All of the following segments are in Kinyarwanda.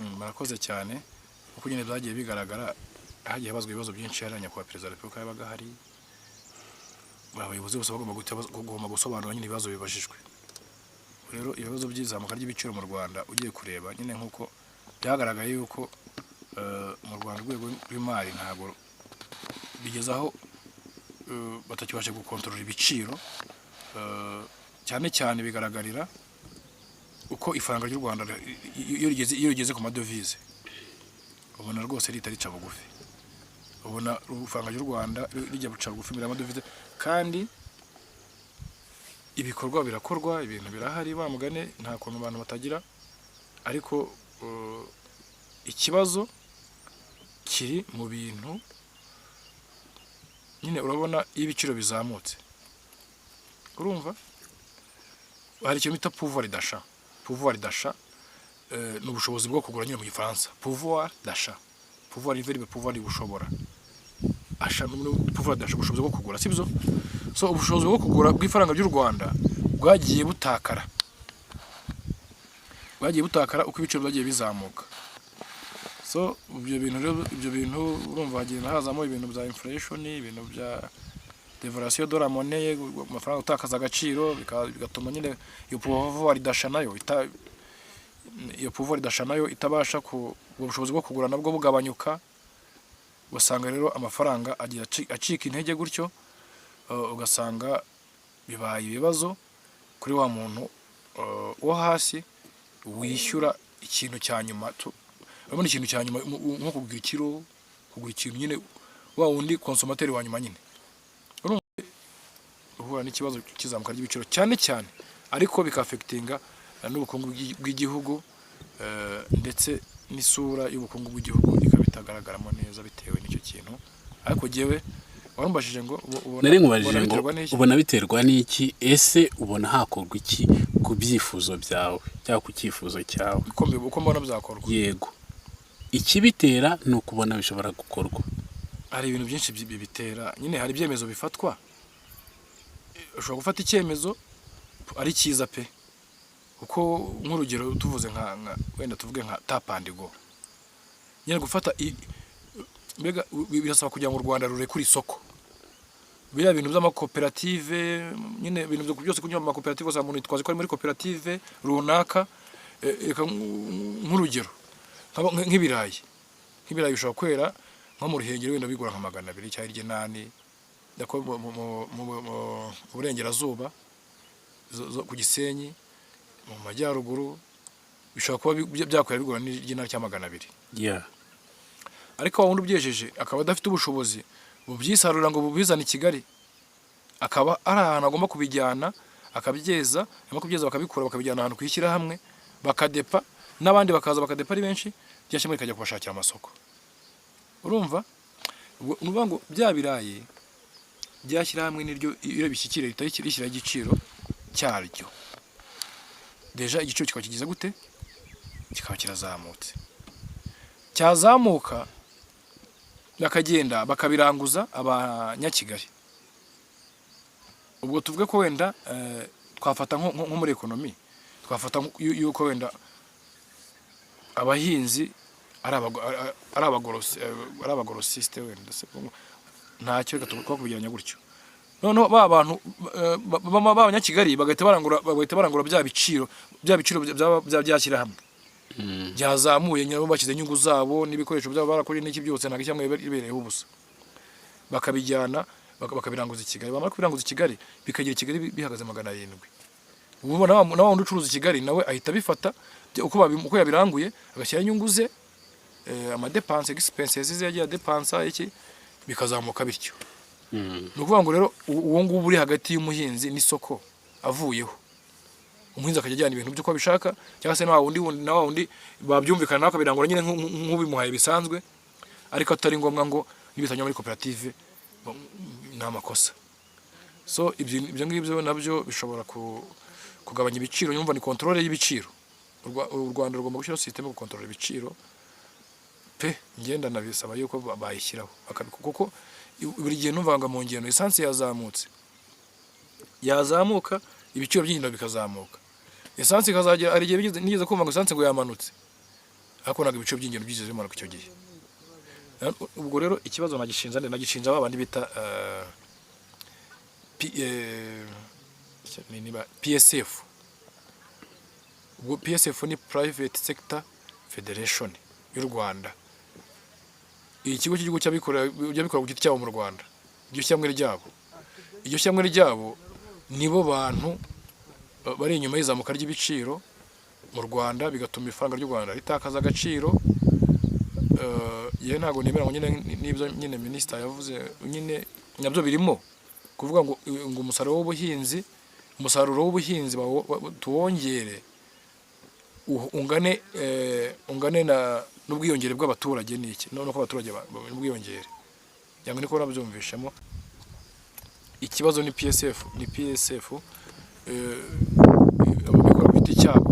Murakoze cyane. Uko nyine byagiye bigaragara, hagiye habazwa ibibazo byinshi. Hariya nyakubahwa Perezida wa Repubulika yabaga ahari, abayobozi bose bagomba gusobanura nyine ibibazo bibajijwe. Rero ibibazo by'izamuka ry'ibiciro mu Rwanda, ugiye kureba nyine nk'uko byagaragaye yuko mu Rwanda urwego rw'imari ntabwo bigeze aho batakibasha gukontorora ibiciro. Cyane cyane bigaragarira uko ifaranga ry'u Rwanda iyo rigeze ku madovize, ubona rwose rihita rica bugufi. Ubona ifaranga ry'u Rwanda rijya guca bugufi imbere y'amadovize, kandi ibikorwa birakorwa, ibintu birahari, wa mugani nta kuntu abantu batagira. Ariko ikibazo kiri mu bintu nyine. Urabona iyo ibiciro bizamutse, urumva hari ikintu bita pouvoir d'achat. Pouvoir d'achat ni ubushobozi bwo kugura nyine mu Gifaransa. Pouvoir d'achat, pouvoir ni verbe, pouvoir ni gushobora, achat ni pouvoir d'achat, ubushobozi bwo kugura, sibyo? So ubushobozi bwo kugura bw'ifaranga ry'u Rwanda bwagiye butakara, bwagiye butakara uko ibiciro byagiye bizamuka. So ibyo bintu rero, ibyo bintu urumva hagenda hazamo ibintu bya inflation, ibintu bya dévaluation de la monnaie, amafaranga utakaza agaciro, bigatuma nyine iyo pouvoir d'achat nayo iyo pouvoir d'achat nayo itabasha ku ubwo bushobozi bwo kugura nabwo bugabanyuka. Ugasanga rero amafaranga agiye acika intege gutyo, ugasanga bibaye ibibazo kuri wa muntu wo hasi wishyura ikintu cya nyuma. Urabona ikintu cya nyuma, nko kugura ikiro, kugura ikintu nyine, wa wundi consommateur wa nyuma nyine. Urumva uhura n'ikibazo cy'izamuka ry'ibiciro cyane cyane, ariko bikaffectinga n'ubukungu bw'igihugu, ndetse n'isura y'ubukungu bw'igihugu ikaba itagaragaramo neza bitewe n'icyo kintu. Ariko jyewe warumbajije ngo ubona Nari nkubajije ubona ngo biterwa n'iki? Ubona biterwa n'iki? Ese ubona hakorwa iki ku byifuzo byawe cyangwa ku cyifuzo cyawe? Uko mbona byakorwa? Yego, ikibitera ni ukubona bishobora gukorwa. Hari ibintu byinshi bibitera nyine. Hari ibyemezo bifatwa. Ushobora gufata icyemezo ari cyiza pe, kuko nk'urugero tuvuze nka wenda tuvuge nka tap and go nyine, gufata mbega birasaba kugira ngo u Rwanda rurekure isoko, biriya bintu by'amakoperative nyine, ibintu byose kunyura mu makoperative. Usanga umuntu yitwaza ko ari muri koperative runaka. Reka nk'urugero nk'ibirayi bishobora kwera nko mu Ruhengeri wenda bigura nka 200 cyangwa iry'inani, ndako mu burengerazuba ku Gisenyi, mu majyaruguru bishobora kuba byakwera bigura n'iry'inani cyangwa 200. Ariko wa wundi ubyejeje akaba adafite ubushobozi bubyisarurira ngo bubizane i Kigali, akaba ari ahantu agomba kubijyana akabyeza, nyuma kubyeza bakabikura, bakabijyana ahantu ku ishyirahamwe, bakadepa, n'abandi bakaza bakadepa ari benshi, ryashyirahamwe rikajya kubashakira amasoko. Urumva ubwo ni ukuvuga ngo bya birayi rya shyirahamwe niryo iyo bishyikira rihita rishyiraho igiciro cyaryo. Déjà igiciro kikaba kigize gute? Kikaba kirazamutse. Cyazamuka, bakagenda bakabiranguza Abanyakigali. Ubwo tuvuge ko wenda twafata nko muri économie, twafata yuko wenda abahinzi ari abagrossiste wenda se, ntacyo, reka kubigeranya gutyo. Noneho ba bantu b'Abanyakigali bagahita barangura bya biciro bya shyirahamwe byazamuye nyine, bashyize inyungu zabo n'ibikoresho byabo barakoze n'iki byose, ntabwo ishyirahamwe riba ribereyeho ubusa. Bakabijyana bakabiranguza i Kigali. Bamara kubiranguza i Kigali, bikagera i Kigali bihagaze 700. Ubu na wa wundi ucuruza i Kigali nawe ahita abifata uko yabiranguye, agashyiraho inyungu ze, amadépenses, expenses ze yagiye adepansa iki, bikazamuka bityo. Ni ukuvuga ngo rero uwo nguwo uri hagati y'umuhinzi n'isoko avuyeho, umuhinzi akajya ajyana ibintu by'uko abishaka, cyangwa se na wa wundi babyumvikana nawe akabirangura nyine nk'ubimuhaye bisanzwe, ariko atari ngombwa ngo nibitanyura muri koperative ni amakosa. So ibyo ngibyo nabyo bishobora kugabanya ibiciro. Yumva ni contrôle y'ibiciro. U Rwanda rugomba gushyiraho système yo gukontorora ibiciro pe. Ngenda nabisaba yuko bayishyiraho kuko buri gihe numvaga mu ngendo essence yazamutse, yazamuka ibiciro by'ingendo bikazamuka, essence ikazagera, hari igihe nigeze kumva ngo essence ngo yamanutse. Ariko ntabwo ibiciro by'ingendo byigeze bimanuka icyo gihe. Ubwo rero ikibazo nagishinja nde? Nagishinja ba bandi bita niba PSF. Ubwo PSF ni Private Sector Federation y'u Rwanda, ikigo cy'igihugu cy'abikorera ku giti cyabo mu Rwanda. Iryo shyirahamwe ryabo nibo bantu bari inyuma y'izamuka ry'ibiciro mu Rwanda, bigatuma ifaranga ry'u Rwanda ritakaza agaciro. Yewe, ntabwo nemera ngo nyine n'ibyo nyine minisita yavuze nyine nabyo birimo kuvuga ngo umusaruro w'ubuhinzi tuwongere ungane na n'ubwiyongere bw'abaturage. Ni iki none ko abaturage n'ubwiyongere cyangwa niko nabyumvishemo? Ikibazo ni PSF, ni PSF, ababikora ku giti cyabo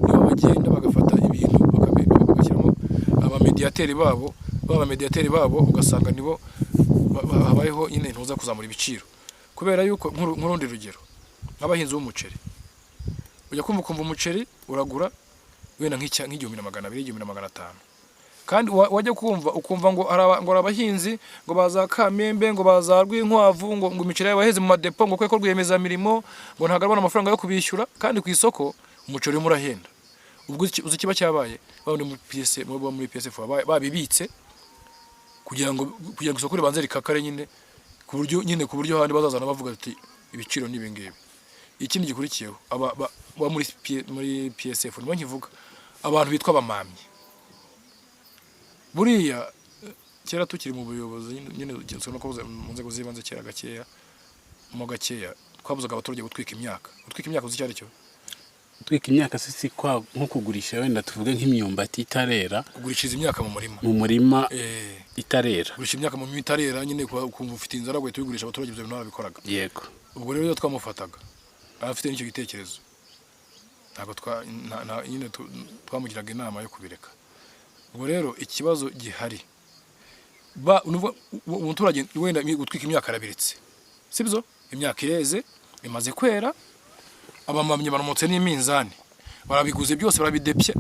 nibo bagenda bagafata ibintu bagashyiramo abamediyateri babo, baba mediateri babo, ugasanga nibo habayeho nyine ntuza kuzamura ibiciro. Kubera yuko nk'urundi rugero, nk'abahinzi b'umuceri, ujya kumva ukumva umuceri uragura wenda nk'1200, 1500, kandi wajya kumva ukumva ngo ngo hari abahinzi ngo baza Kamembe, ngo baza Rwinkwavu, ngo imiceri yabo yaheze mu madepo, ngo kuko rwiyemezamirimo ngo ntabwo arabona amafaranga yo kubishyura, kandi ku isoko umuceri urimo urahenda. Ubwo uzi ikiba cyabaye? Ba muri PS, bo muri PSF babibitse kugira ngo isoko ribanze rikakare nyine, ku buryo handi bazazana bavuga ati ibiciro ni ibi ngibi. Ikindi gikurikiyeho, aba ba muri PSF nibo nkivuga, abantu bitwa abamamyi. Buriya kera tukiri mu buyobozi nyine, no kubuza mu nzego z'ibanze kera gakeya, mo gakeya, twabuzaga abaturage gutwika imyaka. Gutwika imyaka uzi icyo ari cyo? Gutwika imyaka si kwa nko kugurisha, wenda tuvuge nk'imyumbati itarera? Kugurishiriza imyaka mu murima. Mu murima itarera. Kugurisha imyaka mu murima itarera nyine, ukumva ufite inzara ugahita uyigurisha abaturage. Ibyo bintu barabikoraga. Ubwo rero iyo twamufataga afite n'icyo gitekerezo, ntabwo twa nyine twamugiraga inama yo kubireka. Ubwo rero ikibazo gihari, ba nuvuga umuturage wenda gutwika imyaka arabiretse, sibyo? Imyaka ireze, imaze kwera, abamamyi baramutse n'iminzani, barabiguze byose, barabidepye.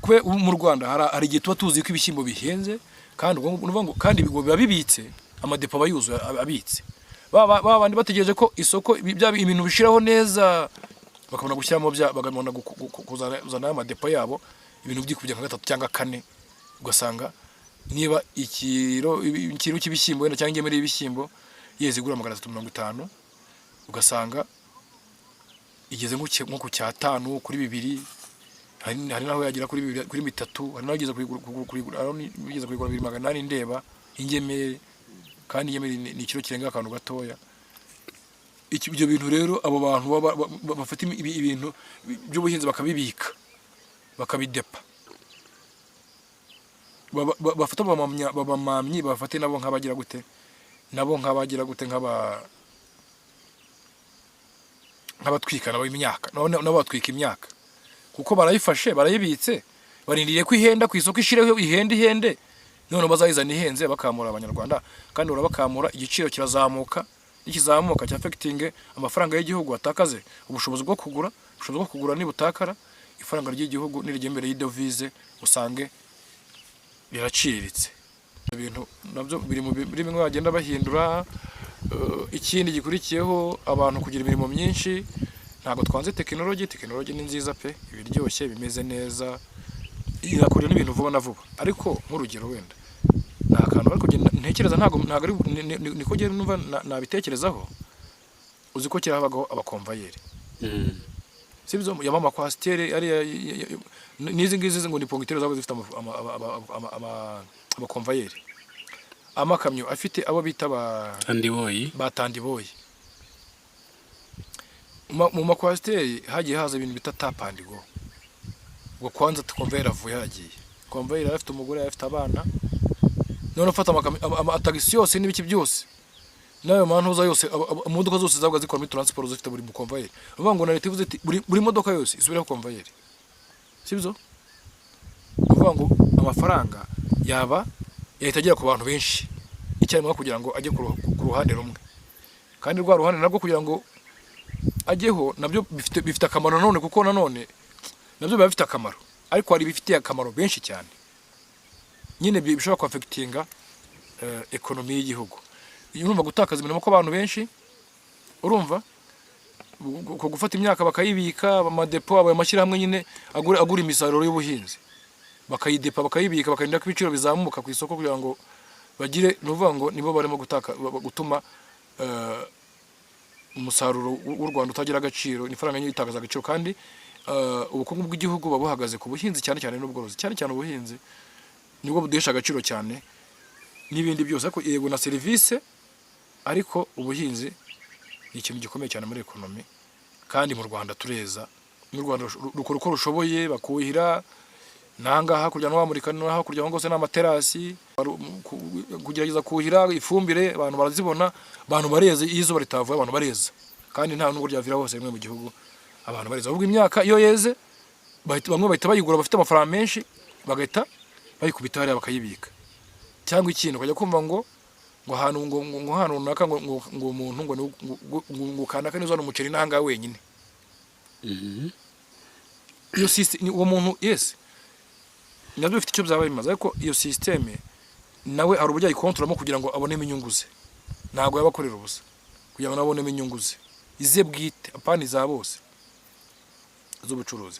Kwe mu Rwanda hari igihe tuba tuzi ko ibishyimbo bihenze, kandi ubwo nuvuga ngo kandi ibigo biba bibitse, amadepo aba yuzuye abitse. Ba bandi bategereje ko isoko bya ibintu bishiraho neza, bakabona gushyiramo bya, bakabona kuzana amadepo yabo, ibintu byikubye nka gatatu cyangwa kane. Ugasanga niba ikiro cy'ibishyimbo wenda cyangwa ingemeri y'ibishyimbo yeze igura 350, ugasanga igeze nko ku cyatanu, kuri bibiri, hari naho yagera kuri bibiri, kuri bitatu, hari naho igeze kuyigura, hari n'igeze kuyigura 2800 ndeba ingemeri, kandi ingemeri ni ikiro kirenga akantu gatoya. Ibyo bintu rero, abo bantu bafata ibintu by'ubuhinzi bakabibika, bakabidepa, bafata abamamyi, bafate nabo nk'abagira gute, nabo nk'abagira gute, nk'abatwika nabo imyaka, nabo batwika imyaka, kuko barayifashe, barayibitse, barindiriye ko ihenda ku isoko, ishireho ihende ihende, none bazayizana ihenze, bakamura Abanyarwanda. Kandi urabakamura, igiciro kirazamuka. Nikizamuka cya affecting amafaranga y'igihugu, atakaze ubushobozi bwo kugura. Ubushobozi bwo kugura nibutakara, ifaranga ry'igihugu nirijya imbere y'idovize, usange riraciriritse. Ibintu nabyo biri mu biri bimwe bagenda bahindura. Ikindi gikurikiyeho, abantu kugira imirimo myinshi. Ntabwo twanze tekinoloji, tekinoloji ni nziza pe, ibiryoshye bimeze neza, irakorera n'ibintu vuba na vuba. Ariko nk'urugero wenda ni akantu ariko njye ntekereza, ntabwo ari niko njye numva nabitekerezaho. Uzi ko kera habagaho abakomvayeri, sibyo? Yaba amakwasiteri ari n'izi ngizi ngo ni pongiteri, zaba zifite abakomvayeri, amakamyo afite abo bita ba Tandiboyi. Ba tandiboyi. Mu makwasiteri hagiye haza ibintu bita tap and go. Ubwo kwanza komvayeri avuye yagiye, komvayeri yari afite umugore, yari afite abana. None ufata amatagisi yose n'ibiki byose n'ayo mantuza yose, imodoka zose zabaga zikora muri transport zifite buri mukomvayeri. Uvuga ngo na leta ivuze iti buri modoka yose isubireho komvayeri, sibyo? Uvuga ngo amafaranga yaba yahita agera ku bantu benshi icyarimwe, kugira ngo ajye ku ruhande rumwe, kandi rwa ruhande nabwo kugira ngo ajyeho nabyo bifite akamaro nanone, kuko nanone nabyo biba bifite akamaro. Ariko hari ibifitiye akamaro benshi cyane nyine bishobora kwaffectinga economy y'igihugu. Urumva, gutakaza imirimo kw'abantu benshi, urumva uko gufata imyaka bakayibika, amadepo, ayo mashyirahamwe nyine agura imisaruro y'ubuhinzi, bakayidepa, bakayibika, bakarinda ko ibiciro bizamuka ku isoko kugira ngo bagire, ni ukuvuga ngo nibo barimo gutuma umusaruro w'u Rwanda utagira agaciro, ifaranga nyine itakaza agaciro. Kandi ubukungu bw'igihugu buba buhagaze ku buhinzi cyane cyane n'ubworozi. Cyane cyane ubuhinzi nibwo buduhesha agaciro cyane n'ibindi byose, ariko yego na serivisi, ariko ubuhinzi ni ikintu gikomeye cyane muri economy. Kandi mu Rwanda tureza, n'u Rwanda rukora uko rushoboye, bakuhira n'ahangaha hakurya no wamurika no hakurya aho hose ni amaterasi, kugerageza kuhira, ifumbire abantu barazibona, abantu bareza. Iyo izuba ritavuye abantu bareza, kandi nta nubwo ryavira hose rimwe mu gihugu, abantu bareza. Ahubwo imyaka iyo yeze bamwe bahita bayigura, bafite amafaranga menshi, bagahita bayikubita hariya bakayibika. Cyangwa ikintu ukajya kumva ngo ahantu ngo ahantu runaka ngo umuntu ngo ngo kanaka nizo umuceri n'ahangaha wenyine. Iyo system, uwo muntu, yes, nabyo bifite icyo byaba bimaze, ariko iyo système nawe hari uburyo ayikontoramo kugira ngo abonemo inyungu ze. Ntabwo yaba akorera ubusa, kugira ngo nawe abonemo inyungu ze, ize bwite, apana iza bose z'ubucuruzi.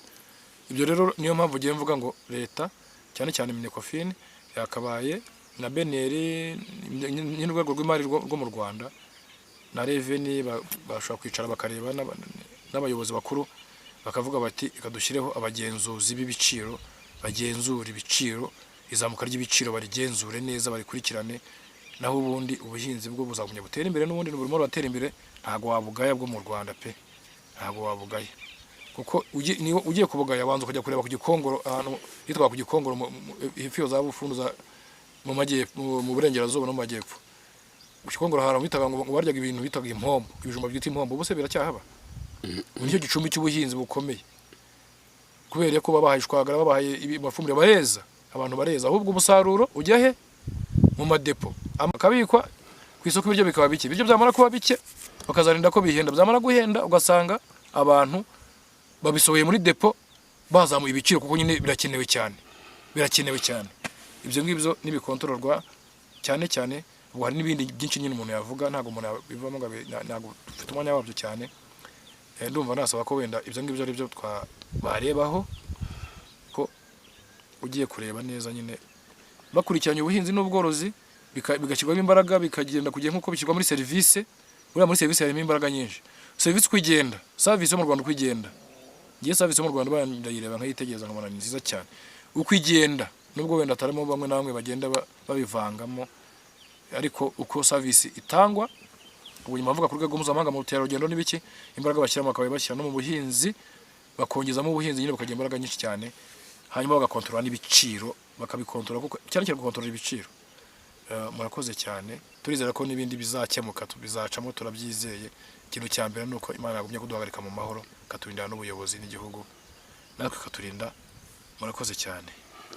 Ibyo rero niyo mpamvu ugiye mvuga ngo leta, cyane cyane MINECOFIN, yakabaye na BNR n'urwego rw'imari rwo mu Rwanda na revenue, bashobora kwicara bakareba n'abayobozi bakuru, bakavuga bati: "Reka dushyireho abagenzuzi b'ibiciro, bagenzura ibiciro, izamuka ry'ibiciro barigenzure neza, barikurikirane." Naho ubundi ubuhinzi bwo buzagumya butere imbere, n'ubundi burimo buratera imbere. Ntabwo wabugaya bwo mu Rwanda pe, ntabwo wabugaya, kuko niba ugiye kubugaya banza ukajya kureba ku Gikongoro, ahantu hitwa ku Gikongoro, hepfo iyo za Bufundu mu majyepfo, mu burengerazuba no mu majyepfo. Ku Gikongoro hari ahantu bitaga ngo baryaga ibintu bitaga impombo, ibijumba byitwa impombo. Ubu se biracyahaba? Ubu nicyo gicumbi cy'ubuhinzi bukomeye, kubera ko babahaye ishwagara, babahaye amafumbire, bareza, abantu bareza. Ahubwo umusaruro ujya he? Mu madepo, akabikwa. Ku isoko ibiryo bikaba bike. Ibiryo byamara kuba bike bakazarinda ko bihenda, byamara guhenda ugasanga abantu babisohoye muri depo bazamuye ibiciro, kuko nyine birakenewe cyane, birakenewe cyane. Ibyo ngibyo nibikontororwa cyane cyane. Ubwo hari n'ibindi byinshi nyine umuntu yavuga, ntabwo umuntu yabivamo ngo ntabwo dufite umwanya wabyo cyane. Ndumva nasaba ko wenda ibyo ngibyo ari byo barebaho, ko ugiye kureba neza nyine bakurikiranye ubuhinzi n'ubworozi, bigashyirwamo imbaraga, bikagenda kugenda nk'uko bishyirwa muri serivisi. Buriya muri serivisi harimo imbaraga nyinshi. Serivisi uko igenda, service yo mu Rwanda uko igenda, ngiye service yo mu Rwanda buriya ndayireba nkayitegereza nkabona ni nziza cyane uko igenda, nubwo wenda atarimo bamwe na bamwe bagenda babivangamo. Ariko uko service itangwa ubu, nyuma mvuga ku rwego mpuzamahanga mu bukerarugendo n'ibiki, imbaraga bashyiramo bakaba bashyira no mu buhinzi, bakongezamo ubuhinzi nyine, bakagira imbaraga nyinshi cyane, hanyuma bagakontorora n'ibiciro, bakabikontorora, kuko cyane cyane gukontorora ibiciro. Murakoze cyane. Turizera ko n'ibindi bizakemuka, bizacamo, turabyizeye. Ikintu cya mbere ni uko Imana yagumye kuduhagarika mu mahoro, ikaturinda n'ubuyobozi n'igihugu, natwe ikaturinda. Murakoze cyane.